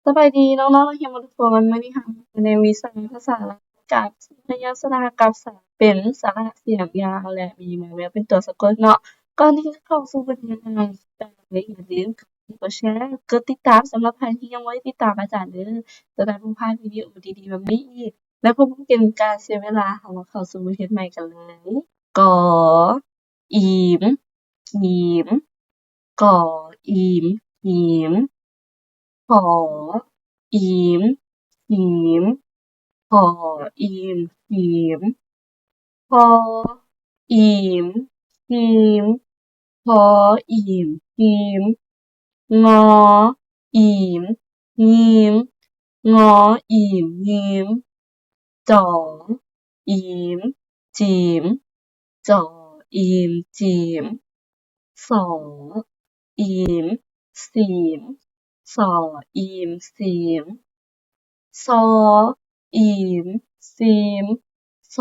ສະບາຍດີນ້ອງໆນັກຮຽນໝົດທຸກຄົນ, ມື້ນີ້ເຮົາມາໃນວິຊາພາສາລາວກັບໄວຍາສະນະກັບສະເປັນສະຫຼະສຽງຍາວ ແລະ ມີມາແວວເປັນຕົວສະກົດເນາະ. ກ່ອນທີ່ຈະເຂົ້າສູ່ບົດຮຽນ ຢ່າລືມກົດໄລ ກົດແຊ ກົດຕິດຕາມ ສຳລັບໃຜທີ່ຍັງບໍ່ໄດ້ຕິດຕາມອາຈານເດີ ຈະໄດ້ບໍ່ພາດວິດີໂອດີໆແບບນີ້ອີກ ແລະ ເພື່ອບໍ່ໃຫ້ເປັນການເສຍເວລາ ເຮົາມາເຂົ້າສູ່ບົດຮຽນໃໝ່ກັນເລີຍ. ກ ອີມ ຮີມ ກ ອີມ ຮີມ ຫ ອີມ ຮີມ ຫ ອີມ ຮີມ ພ ອີມ ຮີມ ພ ອີມ ຮີມ ງ ອີມ ຮີມ ງ ອີມ ຮີມ ຈ ອີມ ຈີມ ຈ ອີມ ຈີມ ສ ອີມ ຊີມ ສ ອີມ ຊີມ ຊ ອີມ ຊີມ ຊ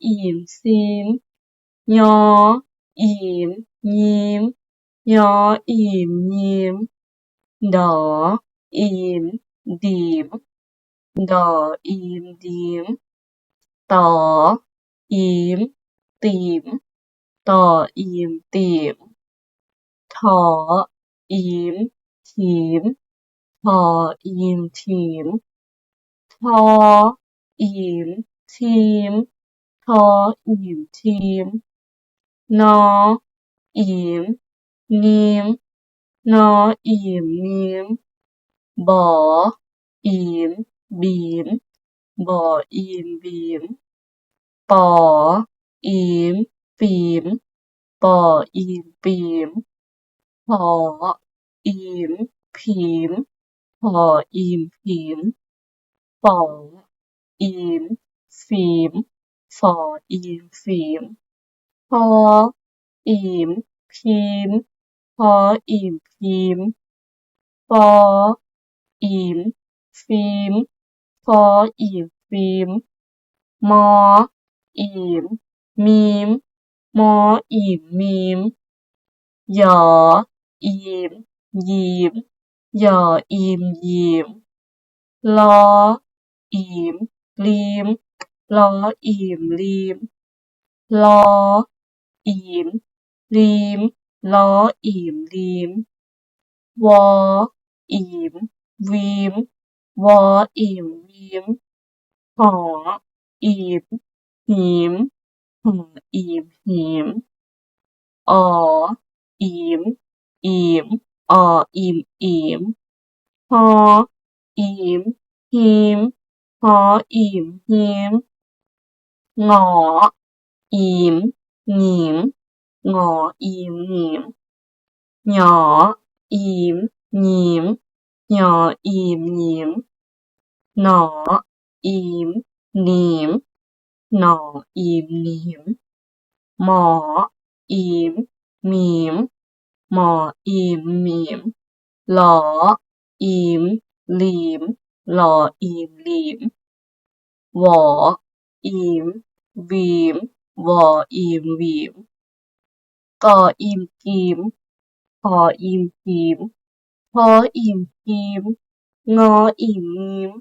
ອີມ ຊີມ ຍ ອີມ ຢີມ ຍ ອີມ ຢີມ ດ ອີມ ດີມ ດ ອີມ ດີມ ຕ ອີມ ຕີມ ຕ ອີມ ຕີມ ຖ ອີມ ຖີມ ຖ ອີມ ຖີມ ທ ອີມ ທີມ ທ ອີມ ທີມ ນ ອີມ ນີມ ນ ອີມ ນີມ ບ ອີມ ບີມ ບ ອີມ ບີມ ປ ອີມ ປີມ ປ ອີມ ປີມ ຜ ອີມ ຜີມ ຜ ອີມ ຜີມ ຝ ອີມ ຝີມ ຝ ອີມ ຝີມ ພ ອີມ ພີມ ພ ອີມ ພີມ ຟ ອີມ ຟີມ ຟ ອີມ ຟີມ ມ ອີມ ມີມ ມ ອີມ ມີມ ຢ ອີມ ຢີມ ຢ ອີມ ຢີມ ລ ອີມ ລີມ ລ ອີມ ລີມ ລ ອີມ ລີມ ລ ອີມ ລີມ ວ ອີມ ວີມ ວ ອີມ ວີມ ຫ ອີມ ຫີມ ຫ ອີມ ຫີມ ອໍ ອີມ ອີມ ອໍ ອີມ ອີມ ຮ ອີມ ຮີມ ຮ ອີມ ຮີມ ງ ອີມ ງີມ ງ ອີມ ງີມ ຫຍໍ ອີມ ງີມ ຫຍໍ ອີມ ງີມ ໜໍ ອີມ ໜີມ ໜໍ ອີມ ໜີມ ໝໍ ອີມ ໝີມ ໝໍ ອີມ ໝີມ ຫຼໍ ອີມ ຫຼີມ ຫຼໍ ອີມ ຫຼີມ ວ ອີມ ວີມ ວ ອີມ ວີມ ກ ອີມ ກີມ ພ ອີມ ພີມ ພ ອີມ ພີມ ງ ອີມ ງີມ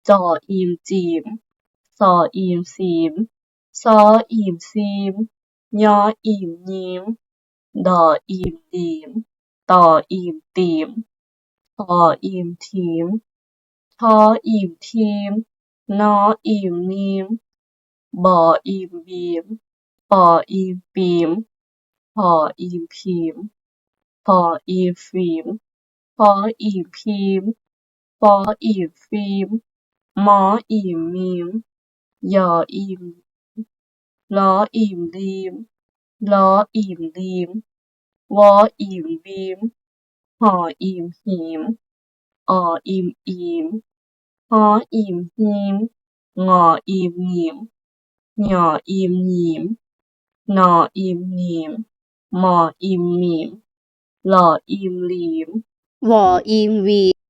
ຈ ອີມ ຈີມ ຊ ອີມ ຊີມ ຊ ອີມ ຊີມ ຍ ອີມ ຢີມ ດ ອີມ ດີມ ຕ ອີມ ຕີມ ທ ອີມ ທີມ ທ ອີມ ທີມ ນ ອີມ ນີມ ບ ອີມ ບີມ ປ ອີມ ປີມ ພ ອີມ ພີມ ພ ອີມ ຟີມ ພ ອີມ ພີມ ຟ ອີມ ຟີມ ມ ອີມ ມີມ ຢ ອີມ ລີມ ລ ອີມ ລີມ ລ ອີມ ລີມ ວ ອີມ ວີມ ຫ ອີມ ຮີມ ອໍ ອີມ ອີມ ຫ ອີມ ຮີມ ງ ອີມ ງີມ ຫຍໍ ອີມ ງີມ ໜໍ ອີມ ໜີມ ໝໍ ອີມ ໝີມ ຫຼໍ ອີມ ຫຼີມ ວ ອີມ ວີມ